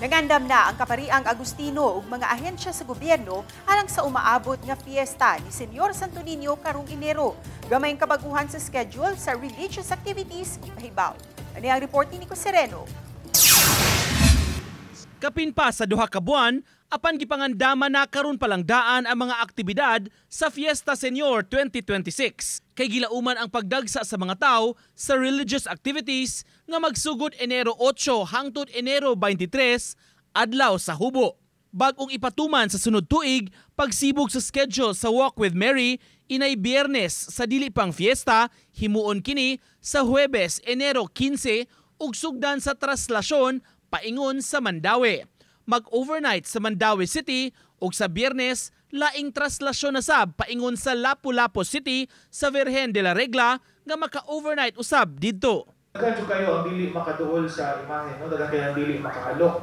Nangandam na ang Kapariang Agustino ug mga ahensya sa gobyerno alang sa umaabot nga fiesta ni Senyor Santo Niño karong Enero. Gamayng kabaguhan sa schedule sa religious activities gipahibaw. Ani ang report ni Nico Sereno. Kapin pa sa 2 ka buwan, apan gipangandaman na karon pa lang daan ang mga aktibidad sa Fiesta Senior 2026. Kay gilauman ang pagdagsa sa mga tao sa religious activities nga magsugod Enero 8 hangtod Enero 23, adlaw sa Hubo. Bag-ong ipatuman sa sunod tuig, pagsibog sa schedule sa Walk with Mary inay Biyernes sa dili pang fiesta, himuon kini sa Huwebes, Enero 15 ug sugdan sa traslasyon paingon sa Mandaue. Mag-overnight sa Mandaue City ug sa Biyernes laing traslasyon na sab paingon sa Lapu-Lapu City sa Virgen de la Regla nga maka-overnight usab didto. Daghan jud kayo ang dili makaduol sa imahe, no? Daghan kayo ang dili makahalok.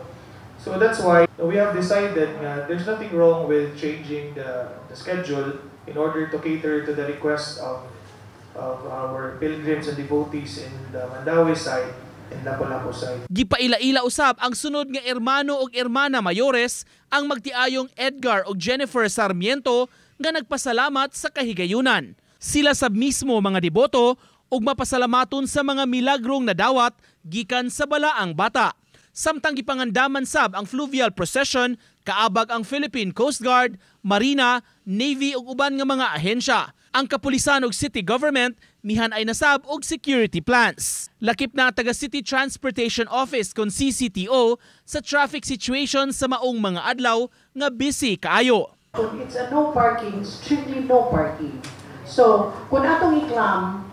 So that's why we have decided nga there's nothing wrong with changing the schedule in order to cater to the request of our pilgrims and devotees in the Mandaue side and Lapu-Lapu side. Gipaila-ila usab ang sunod nga hermano ug hermana mayores, ang magtiayong Edgar ug Jennifer Sarmiento, nga nagpasalamat sa kahigayunan. Sila sab mismo mga deboto ug mapasalamaton sa mga milagrong nadawat gikan sa balaang bata. Samtang gipangandaman sab ang fluvial procession kaabag ang Philippine Coast Guard, Marina, Navy ug uban nga mga ahensya. Ang kapulisan ug city government mihan-ay nasab og security plans. Lakip na taga City Transportation Office kon CCTO sa traffic situation sa maong mga adlaw nga busy kaayo. Kung it's a no parking, strictly no parking. So, kung atong i-clamp,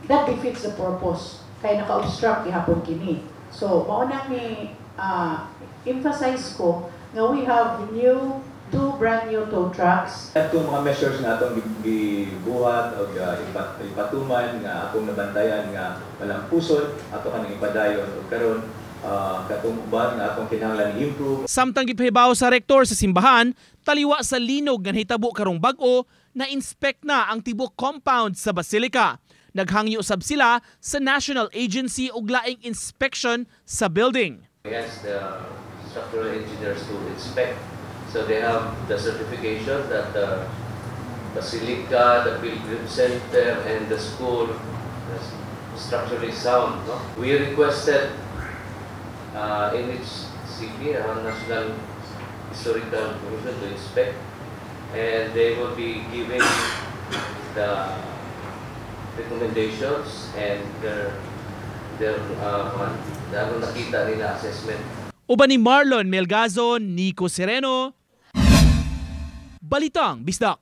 that defeats the purpose. Kay naka-obstruct gihapon kini. So, mao na ni emphasize ko nga we have new two brand new tow trucks. Atong mga measures nga atong gibuhat o ipatuman nga atong nabantayan nga malampuson, ato kanang ipadayon ug karon katong uban nga atong kinahanglan i-improve. Samtang gipahibaw sa rektor sa simbahan, taliwa sa linog nga nahitabo karong bag-o, na-inspect na ang tibok compound sa basilica. Naghangyo usab sila sa national agency og laing inspection sa building. Yes, the structural engineers to inspect. So they have the certification that the basilica, the pilgrim center, and the school is structurally sound. No? We requested NHCP, National Historical Commission, to inspect, and they will be giving the recommendations and their ano nakita nila assessment. Uban ni Marlon Melgazo, Nico Sereno, Balitang Bisdak.